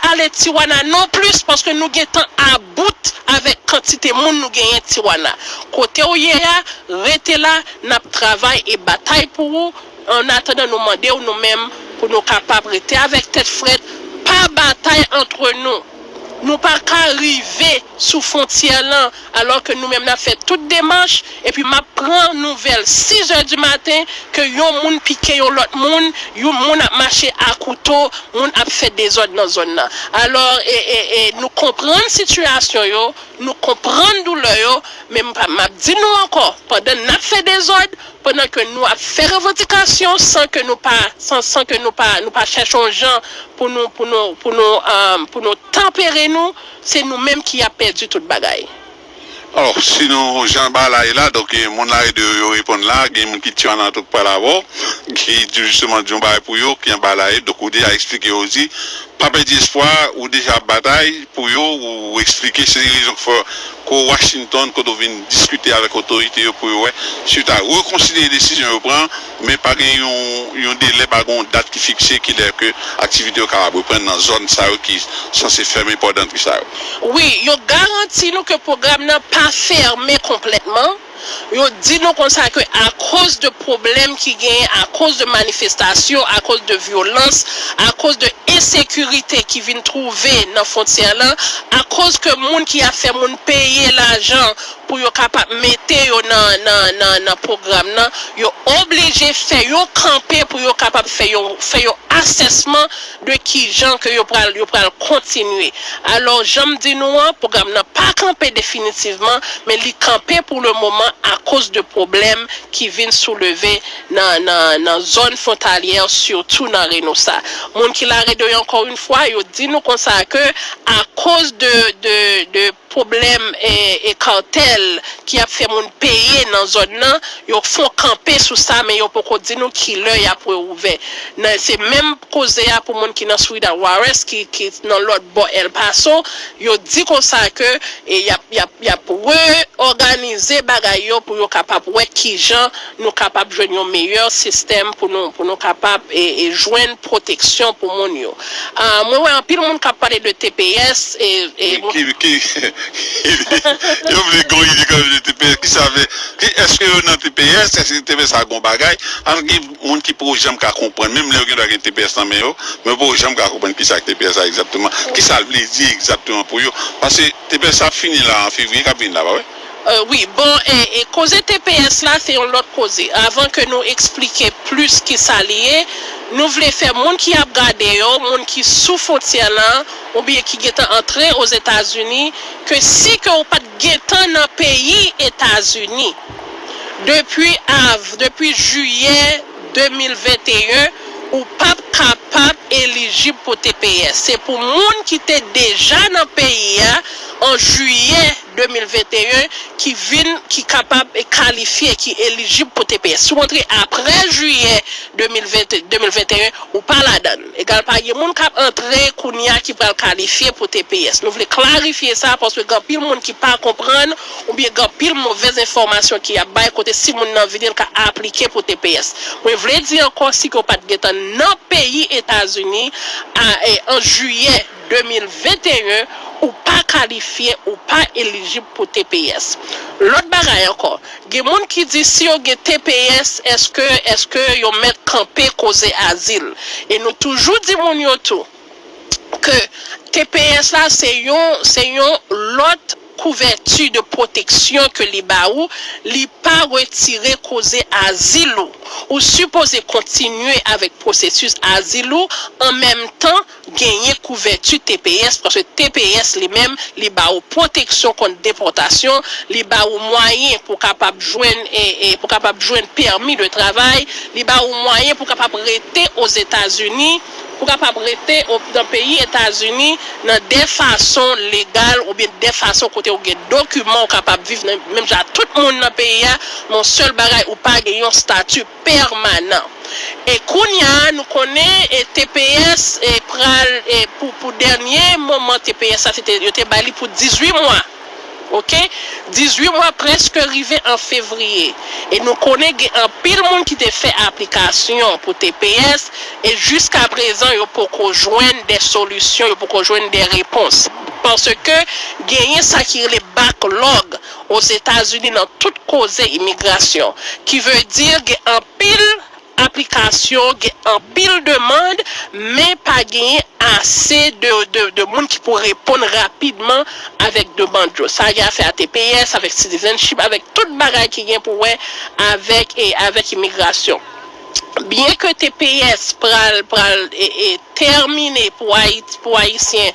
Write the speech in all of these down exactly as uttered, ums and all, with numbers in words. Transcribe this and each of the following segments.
pale Tijuana non plis, paske nou gentan about avèk kantite moun nou genyen Tijuana. Kote w ye a, rete la, n ap travay e batay pou ou. Annatandan, nou mande w nou menm pou nou kapab rete avèk tèt frèt, pa batay antre nou. Nou pa ka rive sou fwontyè lan, alò ke nou menm n ap fè tout demach, epi m ap pran nouvèl sis è di maten ke yon moun pike yon lòt moun, yon moun ap mache a kouto, moun ap fè dezòd nan zòn nan. Alò, e, e, e, nou konprann sitiyasyon yo, nou konprann doulè yo, men m pa, m ap di nou ankò, pandan n ap fè dezòd, pandan ke nou ap fè revandikasyon san ke nou pa, san, san ke nou pa, nou pa chèche yon jan pou nou, pou nou, pou nou, um, pou nou tanpere nou, se nou menm ki ap pèdi tout bagay. Alò, sinon, jan bagay la ye la, donk, eh, moun la ede yo, yo reponn la, gen moun ki tchwana tou k pral avè w, ki di jisteman di yon bagay pou yo, ki anba la ye, donk ou deja eksplike yo di, pa pèdi espwa, ou deja ap batay pou yo, ou eksplike se rezon k fè ke w Washington, kote w vin diskite avèk otorite yo pou yo wè, si yo ta rekonsidere desizyon yo pran, men pa gen yon, yon delè, pa gen yon dat ki fikse kilè ke aktivite yo kapab reprann nan zòn sa yo ki sanse fèmen pòdantri sa yo. Wi, yo garanti nou ke pwogram nan pa fèmen konplètman. Yo di nou konsa ke akoz de pwoblèm ki genyen, akoz de manifestasyon, akoz de vyolans, akoz de ensekirite ki vin twouve nan fwontyè lan, akoz ke moun ki ap fè moun peye lajan pou yo kapab mete yo nan, nan, nan, nan pwogram nan, yo oblije fè yon kanpe pou yo kapab fè yon, fè yon asèsman de kijan ke yo pral, yo pral kontinye. Alò, jan m di nou an, pwogram nan pa kanpe definitivman, men li kanpe pou le moman akoz de pwoblèm ki vin souleve nan, nan, nan zòn fwontalyè, sitou nan Reynosa. Moun ki Laredo yo, ankò yon fwa, yo di nou konsa ke akoz de, de, de pwoblèm e, e katèl ki ap fè moun peye nan zòn nan, yo fon kanpe sou sa, men yo poko di nou kilè y ap reouvè. Nan, se menm koze a pou moun ki nan Ciudad Juárez, ki, ki nan lòt bò El Paso, yo di konsa ke, e, y ap, y ap, y ap reòganize bagay yo pou yo kapab wè kijan nou kapab jwenn yon meyè sistèm pou nou, pou nou kapab, e, e, jwenn pwoteksyon pou moun yo. Ah, mwen wè anpil moun k ap pale de T P S, e, e, ki, ki, ki, yo vle gen yon ide kanmenm de T P S. Ki sa vle, ki, èske yo nan T P S? Èske T P S a gon bagay? An gen moun ki poko janm ka konprann, menm lè yo gendwa gen T P S nan men yo, men yo poko janm ka konprann ki sa k T P S la egzakteman. Ki sa l vle di egzakteman pou yo? Paske T P S la ap fini la an fevriye k ap vini la, pa vre? Euh, wi, bon, e, e koze T P S la, se yon lòt koze. Avan ke nou eksplike plis ki sa li ye, nou vle fè moun ki ap gade yo, moun ki sou fwontyè lan, oubyen ki gentan antre Ozetazini, ke si ke w pa t gentan nan peyi Etazini depi av-, depi jiyè de mil venteyen, ou p ap kapab elijib pou T P S. Se pou moun ki te deja nan peyi a an jiyè de mil venteyen ki vin, ki kapab kalifye, ki elijib pou T P S. Si w antre apre jiyè de mil ven, de mil venteyen, ou pa ladan l. Egal pa gen moun k ap antre kounye a ki pral kalifye pou T P S. Nou vle klarifye sa paske gen anpil moun ki pa konprann oubyen gen anpil movèz enfòmasyon ki ap bay kote si moun nan vini l ka aplike pou T P S. Mwen vle di ankò, si ke w pa t gentan nan peyi Etazini a, e, an jiyè de mil venteyen, ou pa kalifye, ou pa elijib pou T P S. Lòt bagay ankò, gen moun ki di si yo gen T P S, èske, èske yo mèt kanpe koze azil? E nou toujou di moun yo tou ke T P S la se yon, se yon lòt kouvèti de pwoteksyon ke li ba ou, li pa retire koze azil ou. Ou sipoze kontinye avèk pwosesis azil ou, an menm tan genyen kouvèti T P S, paske T P S li menm, li ba ou pwoteksyon kont depòtasyon, li ba ou mwayen pou kapab jwenn, e, e, pou kapab jwenn pèmi de travay, li ba ou mwayen pou kapab rete Ozetazini, pou kapab rete o-, nan peyi Etazini nan de fason legal oubyen de fason kote ou gen dokiman ou kapab viv nan menm jan ak tout moun nan peyi a, men yon sèl bagay, ou pa gen yon stati pèmanan. E kounye a, nou konnen, e, T P S, e, pral, e, pou, pou dènye moman T P S la, se te, yo te ba li pou dizuit mwa. Ok, dizuit mwa prèske rive an fevriye, e nou konnen gen anpil moun ki te fè aplikasyon pou T P S, e jiska prezan yo poko jwenn de solisyon, yo poko jwenn de repons. Paske genyen sa ki rele backlog Ozetazini nan tout koze imigrasyon, ki vle di gen anpil aplikasyon, gen anpil demann, men pa genyen ase de, de, de moun ki pou reponn rapidman avèk demann yo. Sa gen afè a T P S, avèk citizenship, avèk tout bagay ki gen pou wè avèk, e, avèk imigrasyon. Byen ke T P S pral, pral e, e, tèmine pou Ayiti, pou Ayisyen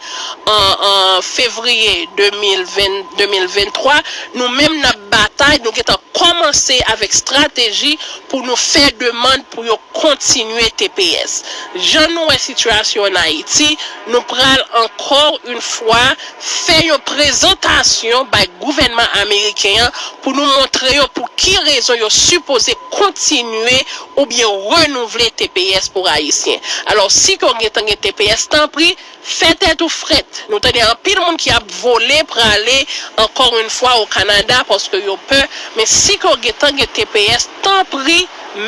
an, an fevriye de mil ven, de mil venntwa, nou menm n ap batay, nou gentan kòmanse avèk estrateji pou nou fè demann pou yo kontinye T P S. Jan nou wè sitiyasyon an Ayiti, nou pral ankò yon fwa fè yon prezantasyon bay gouvènman ameriken an pou nou montre yo pou ki rezon yo sipoze kontinye oubyen renouvle T P S pou Ayisyen. Alò, si ke w gentan gen T P S, tanpri, fè tèt ou frèt. Nou tande anpil moun ki ap vole prale, encore une fois, au Canada, paske yo pè. Men si ke w gentan gen T P S, tanpri,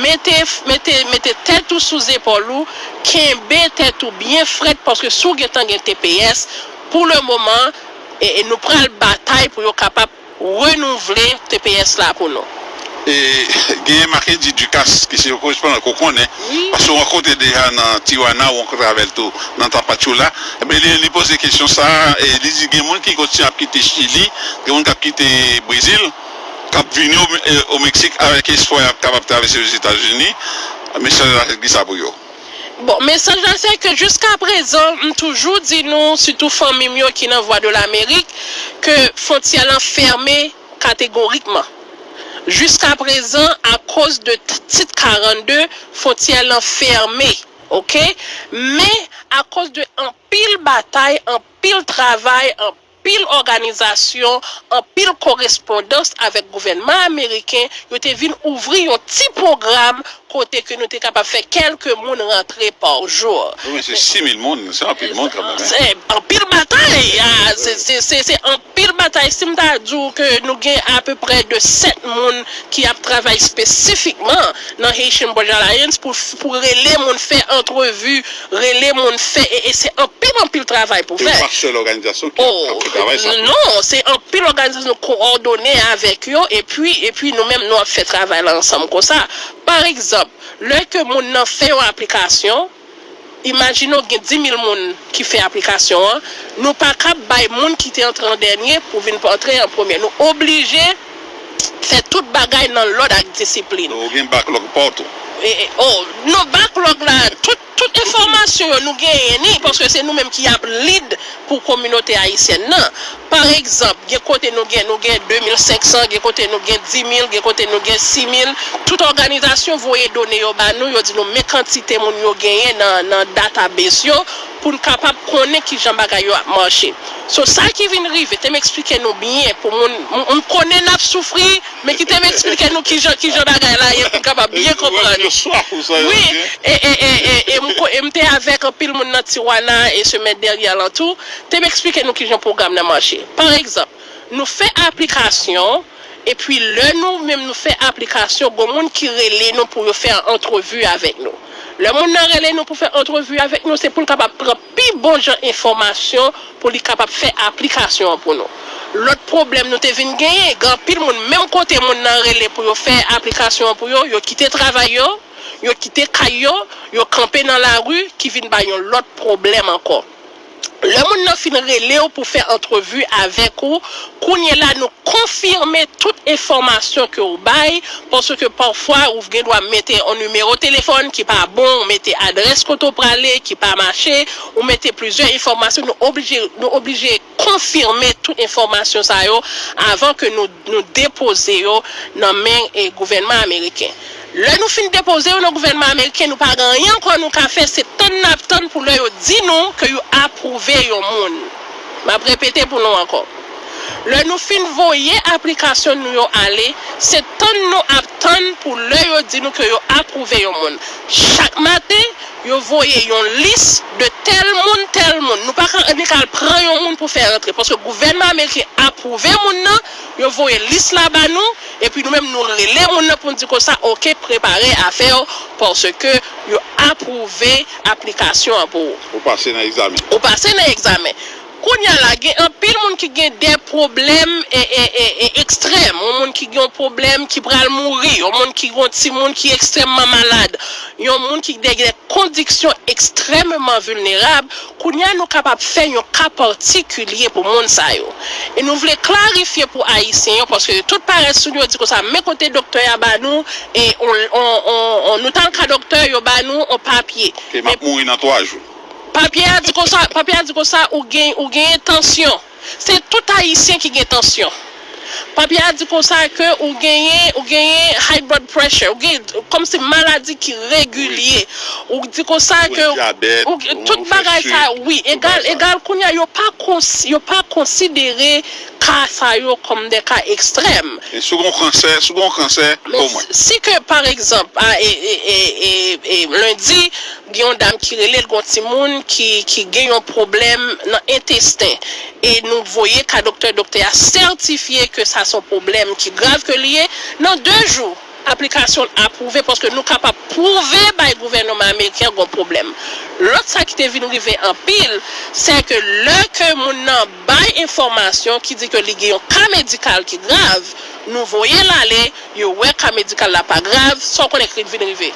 mete, mete, mete tèt ou sou zepòl ou, kenbe tèt ou byen frèt, paske si w gentan gen T P S, pou le moman, e, e nou pral batay pou yo kapab renouvle T P S la pou nou. E, genyen Mackendy Ducasse, ki se yon korespondan ke w konnen, paske w rankontre deja nan Tijuana, w rankontre avè l tou nan Tapachula. Ebyen, li, li poze kesyon sa a, e li di gen moun ki kontinye ap kite Chili, gen moun k ap kite Brezil, k ap vini o, e, o Meksik avèk espwa y ap kapab travèse Ozetazini. Mesaj la se ki sa pou yo? Bon, mesaj la se ke jiska prezan, m toujou di nou, sitou fanmi m yo ki nan Vwa de Lamerik, ke fwontyè lan fèmen kategorikman. Jiska prezan, akoz de t-, tit karannde, fwontyè lan fèmen, oke? Men, akoz de anpil batay, anpil travay, anpil anpil òganizasyon, anpil korespondans avèk gouvènman ameriken, yo te vin ouvri yon ti pwogram kote ke nou te kapab fè kèlke moun rantre pa jou. Wi, men se sis mil moun, se anpil moun kanmenm, hein. Se anpil batay, a, se, se, se, se anpil batay. Si m ta di w ke nou gen apeprè de sèt moun ki ap travay espesifikman nan Haitian Border Alliance pou, pou rele moun, fè antrevi, rele moun, fè, e, e se anpil, anpil travay pou fè. Se pa sèl òganizasyon ki ap, k ap fè travay sa. Non, se anpil òganizasyon nou kowòdone avèk yo, epi, epi nou menm nou ap fè travay la ansanm konsa. Pa egzanp, lè ke moun nan fè yon aplikasyon, imajine w gen dis mil moun ki fè aplikasyon an, nou pa kab bay moun ki te antre an dènye pou vin antre an premye. Nou oblije fè tout bagay nan lòd ak disiplin. Ou gen backlog pa w tou? E, e, oh, non, backlog la, tout, tout enfòmasyon yo nou genyen ni, paske se nou menm ki ap lead pou kominote ayisyèn nan. Pa egzanp, gen kote nou gen, nou gen de mil senk san, gen kote nou gen dis mil, gen kote nou gen sis mil. Tout òganizasyon voye done yo ba nou, yo di nou men kantite moun yo genyen nan, nan database yo, pou n kapab konnen kijan bagay yo ap mache. So, sa ki vin rive, te m eksplike nou byen, pou moun, m, m konnen n ap soufri, men kite m eksplike nou kijan, kijan bagay la ye, pou n kapab byen konprann. Wi, e, e, e, e, e, m ko-, e m te avèk anpil moun nan Tijuana e semèn dènyè lan tou, te m eksplike nou kijan pwogram nan mache. Pa egzanp, nou fè aplikasyon, epi lè nou menm nou fè aplikasyon, gon moun ki rele nou pou yo fè antrevi avèk nou. Lè moun nan rele nou pou fè antrevi avèk nou, se pou l kapab pran pi bon jan enfòmasyon pou li kapab fè aplikasyon an pou nou. Lòt pwoblèm nou te vin genyen, gen anpil moun, menm kote moun nan rele pou yo fè aplikasyon an pou yo, yo kite travay yo, yo kite kay yo, yo kanpe nan lari, ki vin bay yon lòt pwoblèm ankò. Lè moun nan fin rele w pou fè antrevi avèk ou, kounye la nou konfime tout enfòmasyon ke w bay, paske pafwa ou gen dwa mete yon nimewo telefòn ki pa bon, ou mete adrès kote w prale ki pa mache, ou mete plizyè enfòmasyon, nou oblije, nou oblije konfime tout enfòmasyon sa yo avan ke nou, nou depoze yo nan men, e, gouvènman ameriken. Lè nou fin depoze yo nan gouvènman ameriken, nou pa gen anyen ankò nou ka fè, se tann n ap tann pou lè yo di nou ke yo apwouve yon moun. M ap repete pou nou ankò. Lè nou fin voye aplikasyon nou yo ale, se tann nou ap tann pou lè yo di nou ke yo apwouve yon moun. Chak maten, yo voye yon lis de tèl moun, tèl moun. Nou pa ka annik al pran yon moun pou fè rantre, paske gouvènman ameriken apwouve moun nan, yo voye lis la ba nou, epi nou menm nou rele moun nan pou n di konsa, oke, prepare afè w, paske yo apwouve aplikasyon an pou ou. Ou pase nan egzamen. Ou pase nan egzamen. Kounye a la, gen anpil moun ki gen de pwoblèm e, e, e, e ekstrèm. Yon moun ki gen yon pwoblèm ki pral mouri. Yon moun ki gen yon timoun ki ekstrèmman malad. Yon moun ki gen de kondisyon ekstrèmman vilnerab. Kounye a, nou kapab fè yon ka patikilye pou moun sa yo. E nou vle klarifye pou Ayisyen yo, paske yo tout parèt sou nou, yo di konsa, men kote doktè a ba nou, e on, on, on, on, nou t al ka doktè, yo ba nou on papye. Ke m ap mouri nan twa jou. Papye a di konsa, papye a di konsa, ou gen, ou genyen tansyon. Se tout Ayisyen ki gen tansyon. Papye a di konsa ke ou genyen, ou genyen high blood pressure, ou gen kòmsi maladi ki regilye. Ou di konsa ke tout bagay sa, wi, egal, egal kounye a, yo pa, yo pa konsidere ka sa yo kòm de ka ekstrèm. E si w gen kansè, si w gen kansè, men omwen. Si ke, pa egzanp, a, e, e, e, e, e, lendi, gen yon dam ki rele l, gen yon timoun ki, ki gen yon pwoblèm nan entesten. E nou voye ka doktè, doktè a sètifye ke sa se yon pwoblèm ki grav ke li ye. Nan de jou, aplikasyon l apwouve, paske nou kapab pwouve bay gouvènman ameriken an gen yon pwoblèm. Lòt sa ki te vin rive anpil, se ke lè ke moun nan bay enfòmasyon ki di ke li gen yon ka medikal ki grav, nou voye l ale, yo wè ka medikal la pa grav, sa w konnen ki vin rive?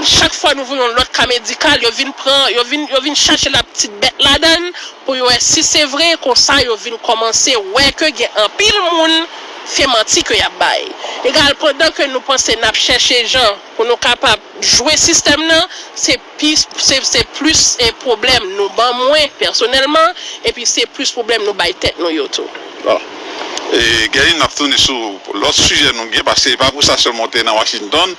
Chak fwa nou voye yon lòt ka medikal, yo vin pran, yo vin, yo vin chache la ptit bèt ladan l pou yo wè si se vre, konsa yo vin kòmanse wè ke gen anpil moun se manti ke y ap bay. Egal, pandan ke nou panse n ap chèche jan pou nou kapab jwe sistèm nan, se pi, se, se plis, e, pwoblèm nou ban mwen pèsonèlman, epi se plis pwoblèm nou bay tèt nou yo tou. Bon. E, Guerline, n ap tounen sou lòt sijè nou gen, paske se pa pou sa sèlman w te nan Washington,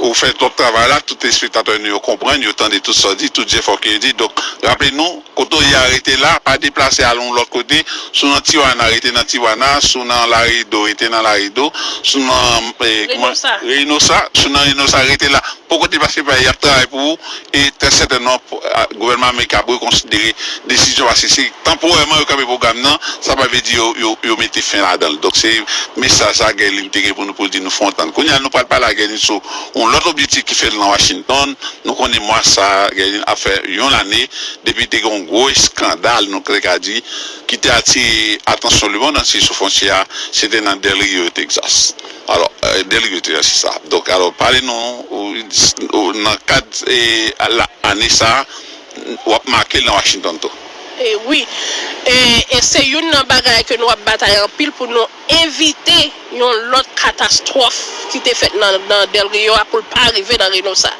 ou fè twòp travay la, tout telespektatè nou yo konprann, yo tande tout sa w di, tout jefò ke w di. Donk, raple nou, kote w ye a, rete la, pa deplase al yon lòt kote. Si w nan Tijuana, rete nan Tijuana. Si w nan Laredo, rete nan Laredo. Si w nan, eh, kòman? Reynosa. Reynosa. Si w nan Reynosa, rete la. Poko deplase pa y ap travay pou ou. E trè sètènman, pou, a, gouvènman ameriken ap rekonsidere desizyon, paske se tanporèman yo kanpe pwogram nan. Sa pa vle di yo, yo, yo mete fen ladan l. Donk, se mesaj sa Guerline te gen pou nou, pou l di nou fè w tann. Kounye a, nou pral pale ak Guerline sou yon lòt objektif ki fè l nan Washington. Nou konnen mwa sa a, Guerline ap fè yon lane depi te gen yon gwo eskandal, nou te ka di, ki te atire atansyon lemonn antye sou fwontyè a, se te nan Del Rio, Texas. Alò, eh, Del Rio, Texas, se sa. Donk, alò, pale nou, ou, ou, nan kad, eh, la, ane sa a, w ap make l nan Washington tou. E wi. E, e se youn nan bagay ke nou ap batay anpil pou nou evite yon lòt katastwòf ki te fèt nan, nan Del Rio a pou l pa rive nan Reynosa.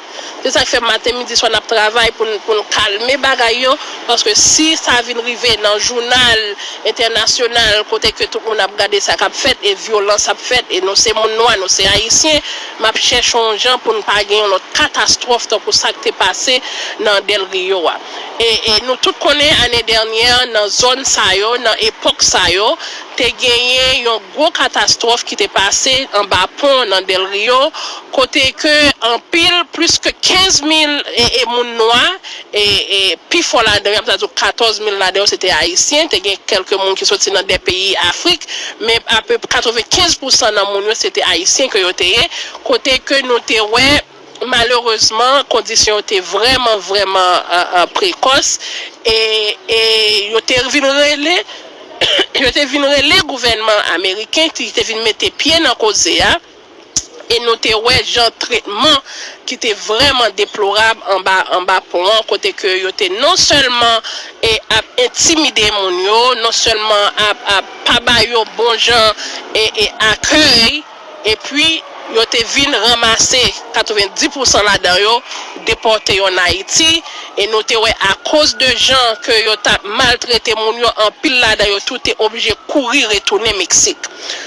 Se sa k fè maten, midi, swa n ap travay pou n, pou n kalme bagay yo, paske si sa vin rive nan jounal entènasyonal, kote ke tout moun ap gade sa k ap fèt e vyolans ap fèt, e nou se moun nwa, nou se Ayisyen, m ap chèche yon jan pou n pa gen yon lòt katastwòf tankou sa k te pase nan Del Rio a. E, e nou tout konnen ane dènyè, nan zòn sa yo, nan epòk sa yo, te genyen yon gwo katastwòf ki te pase anba pon nan Del Rio, kote ke anpil, plis ke kenz mil e, e moun nwa, e, e pi fò ladan yo, m ta di w katòz mil ladan yo, se te Ayisyen, te gen kèlke moun ki soti nan de peyi Afrik, men ape katrevenkenz pousan nan moun yo, se te Ayisyen ke yo te ye, kote ke nou te wè, malerezman, kondisyon yo te vrèman, vrèman, eh, eh, prekòs, e, e yo te vin rele, yo te vin rele gouvènman ameriken ki te vin mete pye nan koze a, e nou te wè jan tretman ki te vrèman deplorab anba, anba pon an, kote ke yo te non sèlman, e, ap entimide moun yo, non sèlman ap, ap pa ba yo bon jan, e, e akèy, epi Yo te vin ranmase katrevenndis pousan ladan yo, depòte yo ann Ayiti, e nou te wè akoz de jan ke yo t ap maltrete moun yo, anpil ladan yo tou te oblije kouri retounen Meksik.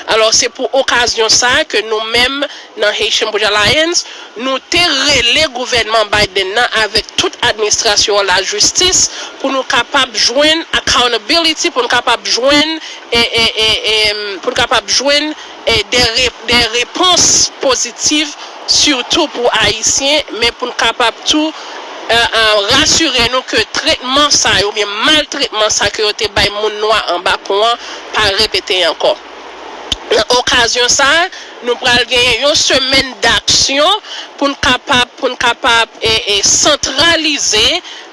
Alò, se pou okazyon sa a ke nou menm, nan Haitian Bridge Alliance, nou te rele gouvènman Biden nan avèk tout administrasyon lajistis pou nou kapab jwenn accountability, pou nou kapab jwenn, e, e, e, e, pou nou kapab jwenn, e, de re-, de repons pozitif, sitou pou Ayisyen, men pou nou kapab tou, e, e, rasire nou ke tretman sa yo, oubyen maltretman sa ke yo te bay moun nwa anba pon an, pa repete ankò. Nan okazyon sa a, nou pral genyen yon semèn daksyon pou n kapab, pou n kapab, e, e, santralize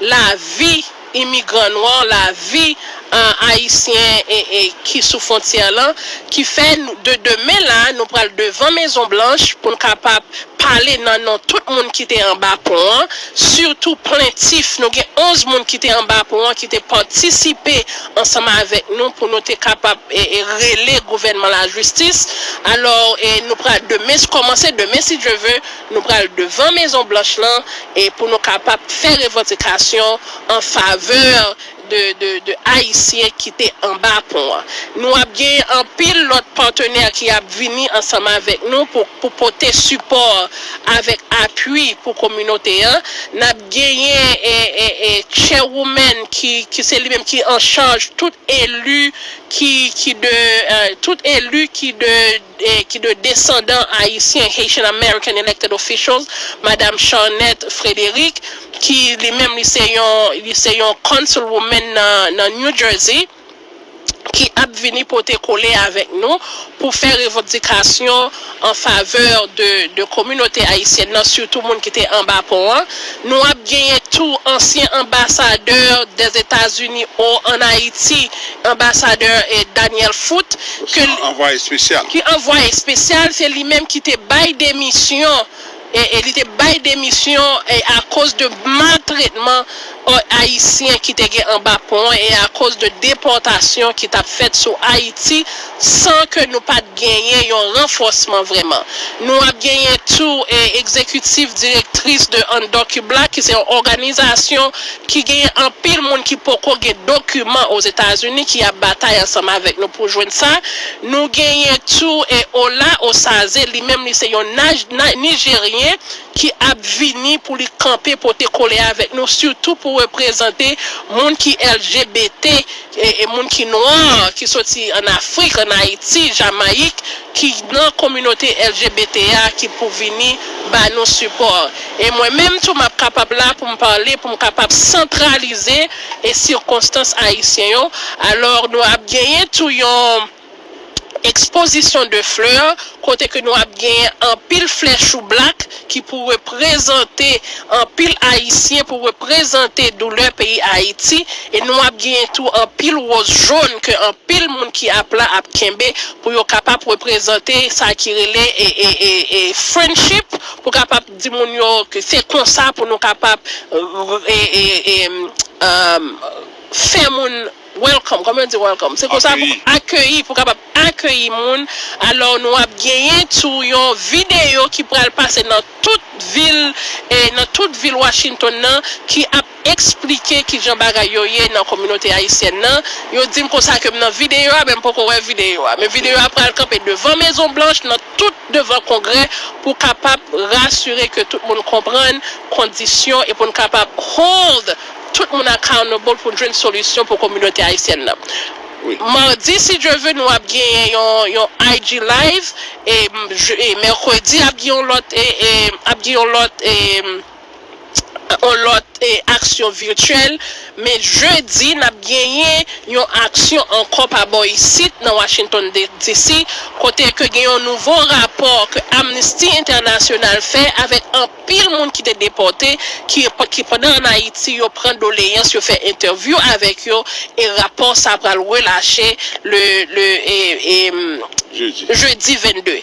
lavi imigran nwa, lavi, a, ayisyen, e, e, ki sou fwontyè lan, ki fè nou, de demen la, nou pral devan Mezon Blanch pou n kapab pale nan non tout moun ki te anba pon an, sitou plentif. Nou gen onz moun ki te anba pon an ki te patisipe ansanm avèk nou pou nou te kapab, e, e, rele gouvènman lajistis. Alò, e, nou pral demen, kòmanse demen, si Dye ve, nou pral devan Mezon Blanch lan, e, pou nou kapab fè revandikasyon an favè de, de, de Ayisyen ki te anba pon an. Nou ap gen anpil lòt patnè ki ap vini ansanm avèk nou pou, pou pote sipò avèk apui pou kominote an. N ap genyen, e, e, e, chairwoman ki, ki se li menm ki an chaj tout eli ki, ki de, e, tout eli ki de, e, ki de desandan ayisyen, Haitian American elected officials, Madam Charnette Frédéric, ki li menm li se yon, li se yon councilwoman nan, nan New Jersey, ki ap vini pote kole avèk nou pou fè revandikasyon an favè de, de kominote ayisyèn nan, sitou moun ki te anba pon an. Nou ap genyen tou ansyen anbasadè Dèzetazini o ann Ayiti, anbasadè, e, Daniel Foote, ke ki anvwaye espesyal. Ki anvwaye espesyal, se li menm ki te bay demisyon, e, e li te bay demisyon, e, akoz de maltretman, e, ayisyen ki te gen anba pon an e akoz de depòtasyon ki t ap fèt sou Ayiti san ke nou pa t genyen yon ranfòsman vrèman. Nou ap genyen tou, e, egzekitif direktris de Undocublacks, ki se yon òganizasyon ki genyen anpil moun ki poko gen dokiman Ozetazini ki ap batay ansanm avèk nou pou jwenn sa. Nou genyen tou, e, Ola Osaze, li menm li se yon Naj-, Na-, Nijeryen ki ap vini pou li kanpe pote kole avèk nou, sitou pou reprezante moun ki L G B T, e, e moun ki nwa, ki soti ann Afrik, ann Ayiti, Jamayik, ki nan kominote L G B T a, ki pou vini ba nou sipò. E mwen menm tou, m ap kapab la pou m pale, pou m kapab santralize e sikonstans ayisyen yo. Alò, nou ap genyen tou yon ekspozisyon de flè, kote ke nou ap genyen anpil flè choublak ki pou reprezante anpil ayisyen, pou reprezante doulè peyi Ayiti, e nou ap genyen tou anpil wòz jòn ke anpil moun ki ap la ap kenbe pou yo kapab reprezante sa ki rele, e, e, e, e, friendship, pou kapab di moun yo ke se konsa pou nou kapab, e, e, e, e, fè moun welcome, kòman yo di welcome? Se konsa pou akeyi, pou kapab akeyi moun. Alò, nou ap genyen tou yon videyo ki pral pase nan tout vil, e, nan tout vil Washington nan, ki ap eksplike kijan bagay yo ye nan kominote ayisyèn nan. Yo di m konsa ke m nan videyo a, men m poko wè videyo a. Men videyo a pral kanpe devan Mezon Blanch, nan tout devan Kongrè, pou kapab rasire ke tout moun konprann kondisyon e pou n kapab hold tout moun accountable pou n jwenn solisyon pou kominote ayisyèn nan. Wi. Madi, si Dye ve, nou ap genyen yon, yon I G live, e, m, je, e mèkredi, ap gen yon lòt, e, e, ap gen yon lòt, e, yon lòt, e, aksyon vityèl, men jedi, n ap genyen yon aksyon ankò pa bò isit nan Washington D C, kote ke gen yon nouvo rapò ke Amnesty International fè avèk anpil moun ki te depòte, ki, ki pandan ann Ayiti, yo pran doleyans, yo fè entèvyou avèk yo, e rapò sa pral relache le, le, e, e, jedi. Jedi vennde.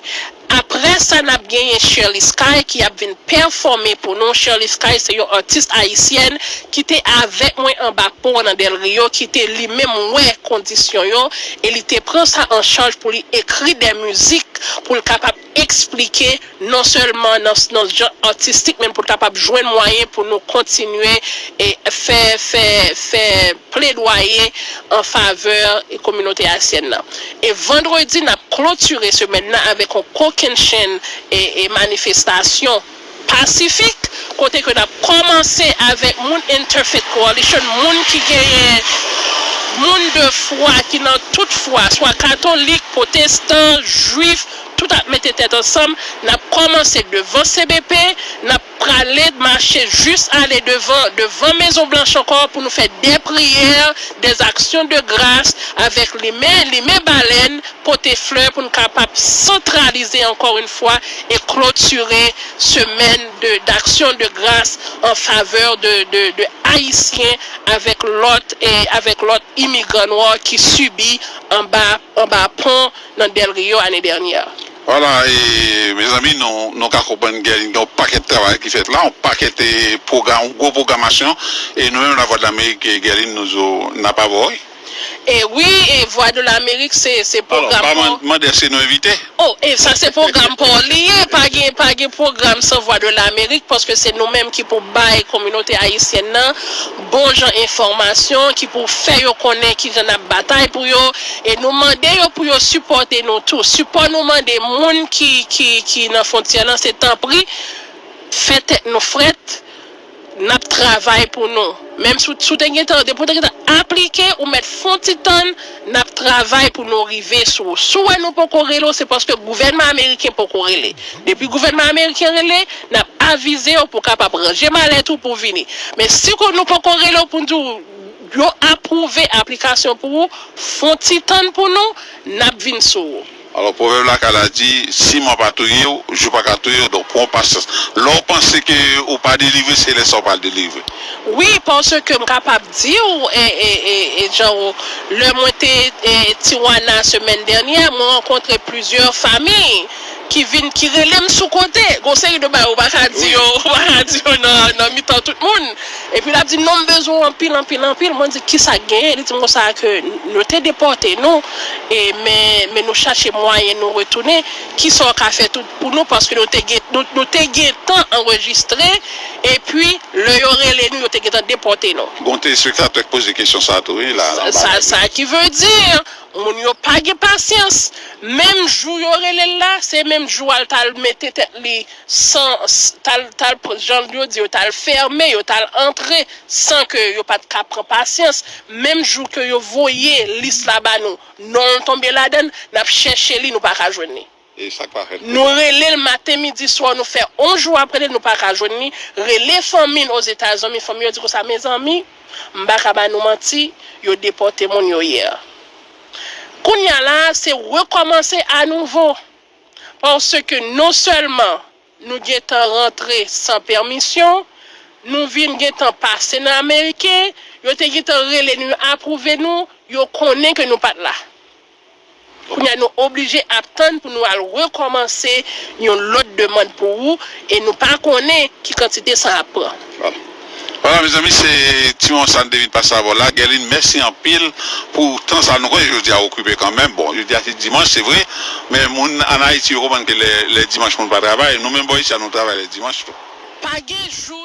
Apre sa, n ap genyen Shirley Sky ki ap vin pèfòme pou nou. Shirley Sky se yon atis ayisyèn ki te avèk mwen anba pon nan Del Rio, ki te li menm wè kondisyon yo, e li te pran sa an chaj pou li ekri de mizik, pou l kapab eksplike non sèlman nan, nan jan atistik, men pou l kapab jwenn mwayen pou nou kontinye e fè, fè, fè pledwaye an favè kominote ayisyèn nan. E vandredi, n ap klotire semèn nan avèk yon kokennchenn e, e manifestasyon pasifik, kote ke n ap kòmanse avèk moun Interfaith Coalition, moun ki genyen, moun de fwa, ki nan tout fwa, swa katolik, pwotestan, jwif, tout ap mete tèt ansanm. N ap kòmanse devan C B P, n ap prale mache jis ale devan, devan Mezon Blanch ankò pou nou fè de priyè, de aksyon de gras avèk limen, limen balèn, pote flè pou n kapab santralize ankò yon fwa e klotire semèn de, d'action de grâce en faveur de, de, de Ayisyen avèk lòt, e avèk lòt imigran nwa ki sibi anba, anba pon nan Del Rio ane dènyè. Vwala, e, mezanmi, nou, nou ka konprann Guerline gen yon pakèt travay ki fèt la, yon pakèt, e, pwogram, yon gwo pwogramasyon, e nou menm, Lavwadlamerik, e, Guerline, nou di w, n ap avè w, wi. E wi, e Vwa de Lamerik, se, se pwogram. Alò, pa man-, mande èske nou envite? Oh, e sa se pwogram pa w li ye, pa gen, pa gen pwogram san Vwa de Lamerik, paske se nou menm ki pou bay kominote ayisyèn nan bon jan enfòmasyon, ki pou fè yo konnen ki jan n ap batay pou yo, e nou mande yo pou yo sipòte nou tou. Sipò nou mande moun ki, ki, ki nan fwontyè lan, se tanpri, fè tèt nou frèt, n ap travay pou nou. Menm si w, si w te gentan, depi w te gentan aplike, ou mèt fè yon ti tann, n ap travay pou nou rive sou ou. Si w wè nou poko rele w, se paske gouvènman ameriken poko rele. Depi gouvènman ameriken rele, n ap avize w pou w kapab ranje malèt ou pou w vini. Men si ko-, nou poko rele w pou n di w yo apwouve aplikasyon pou ou, fè yon ti tann pou nou, n ap vin sou ou. Alò, pwovèb lakay la di, siman pa touye w, jou pa ka touye w, donk pran pasyans. Lè w panse ke ou pa delivre, se lè sa w pral delivre. Wi, paske m kapab di w, e, e, e, e, Jean, lè mwen te, e, Tijuana semèn dènyè, mwen rankontre plizyè fanmi ki vin, ki rele m sou kote. Gon seri de bagay ou pa ka di yo, ou pa ka di yo nan, nan mitan tout moun. Epi l ap di, "Non, m bezwen w anpil, anpil, anpil." Mwen di, "Kisa k genyen?" Li di m konsa ke nou te depòte nou, e, men, men nou chache mwayen nou retounen. Kisa w ka fè tou pou nou? Paske nou te gen, nou, nou te gentan anrejistre, epi lè yo rele nou, yo te gentan depòte nou. Gon telespektatè k poze kesyon sa tou, wi, la, anba sa, la. Sa ki vle di, moun yo pa gen pasyans. Menm jou yo rele l la, se menm jou a l t al mete tèt li san, s-, t al, t al pr-, jan yo di, yo t al fèmen, yo t al antre san ke yo pa t ka pran pasyans. Menm jou ke yo voye lis la ba nou, non l tonbe ladan l, n ap chèche li, nou pa ka jwenn li. E sa k pa fèt? Nou rele l maten, midi, swa, nou fè yon jou ap rele l, nou pa ka jwenn li. Rele fanmi l Ozetazini, fanmi yo di konsa, "Mezanmi, m pa ka ba nou manti, yo depòte moun yo yè." Kounye a la, se rekòmanse anouvo. Paske non sèlman nou gentan rantre san pèmisyon, nou vin gentan pase nan Ameriken, yo te gentan rele nou, apwouve nou, yo konnen ke nou pa t la. Kounye a, nou oblije ap tann pou nou al rekòmanse yon lòt demann pou ou, e nou pa konnen ki kantite sa ap pran. Vwala. Vwala, mezanmi, se ti moman sa n te vin pase avè w la. Guerline, mèsi anpil pou tan sa. Nou konnen jodi a okipe kanmenm. Bon, jodi a se dimanch, se vre, men moun ann Ayiti yo konprann ke lè, lè dimanch moun pa travay. Nou menm bò isi a, nou travay lè dimanch tou. Pa gen jou